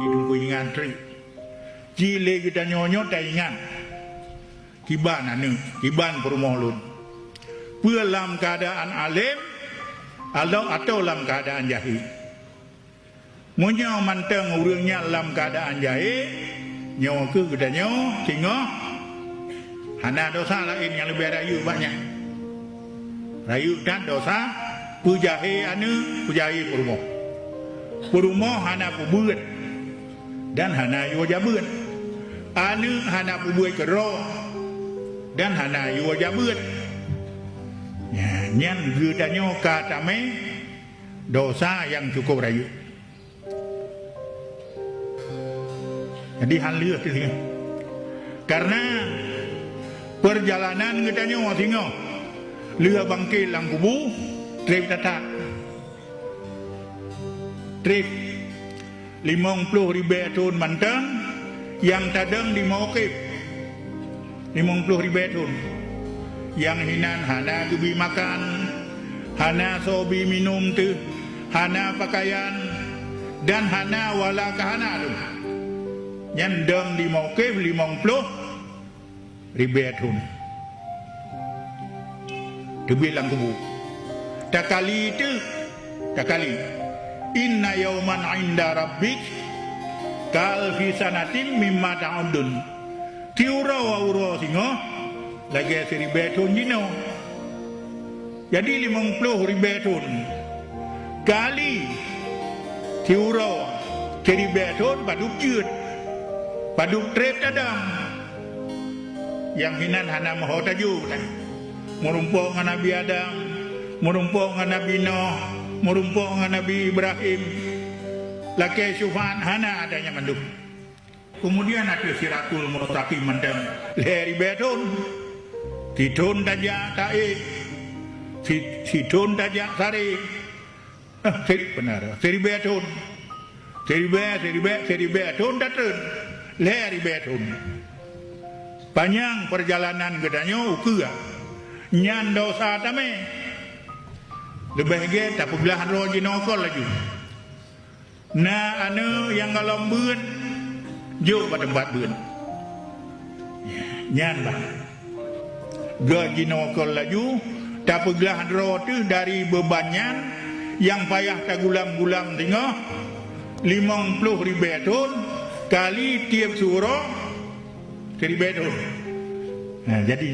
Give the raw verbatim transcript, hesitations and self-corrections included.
Teungku ingat treb. Ci lé geutanyoe nyoe taingat kiban aneuk, kiban peurumoh lôn. Peue lam keuadaan além atau, atau lam keuadaan jahé? Meunyoe mantong ureuëng nyan lam keuadaan jahé, nyoe keuh geutanyoe singoh hana desya laén nyang leubeh rayeuk bak nyan. Rayeuk that desya peujahé aneuk, peujahé peurumoh. Peurumoh hana peubeuet dan hana yue jabeuet. Aneuk hana peubeuet keudroe dan hana yue jabeuet. Nyan geutanyoe ka tamé desya nyang cukup rayeuk. Jadi hán lheueh teuh singoh. Karena peurjalanan geutanyoe singoh lheueh bangkét lam kubu, treb that-that. Treb limong ploh ribée thon mantong nyang tadong di mawqif. Limong ploh ribée thon. Nyang hinan hana geubi makan, hana soe bi minum teuh, hana peukayan, dan hana wala keuhana lom. Nyan dong di mawqif limong ploh ribée thon. Teubiet lam kubu. Takali teuh, takali. Inna yauman inda rabbik kalfi sanatin mimma ta'uddun. Tiuroe uroe singoh lagée siribée thon jinoe. Jadi limong ploh ribée thon kali tiuroe siribée thon padub jeuet, padub treb tadong. Nyang hinan hana meuho tajok that. Meurumpok ngon Nabi Adam, meurumpok ngon Nabi Noh, meurumpok ngon Nabi Ibrahim, lakée syufaat hana ada nyan mandum. Keumudian ateueh Siratul Mustaqim mantong lhée ribée thon. Sithon tajak taék, si-, sithon tajak saré. Eh, si-, beuna, siribée thon. Siribée, siribée, siribée thon tateun. Lhée ribée thon. Panyang peurjalanan geutanyoe ukeue nyan desya tamé. Leubeh gét tapeuglah droe jinoe kon laju. Na aneuk nyang gohlom beuet, jok bak teumpat beuet. Nyan bah. Gét jinoe kon laju, tapeuglah droe teuh dari beuban nyan nyang payah tagulam-gulam singoh limong ploh ribée thon kali tieb siuroe siribée thon. Nah, jadi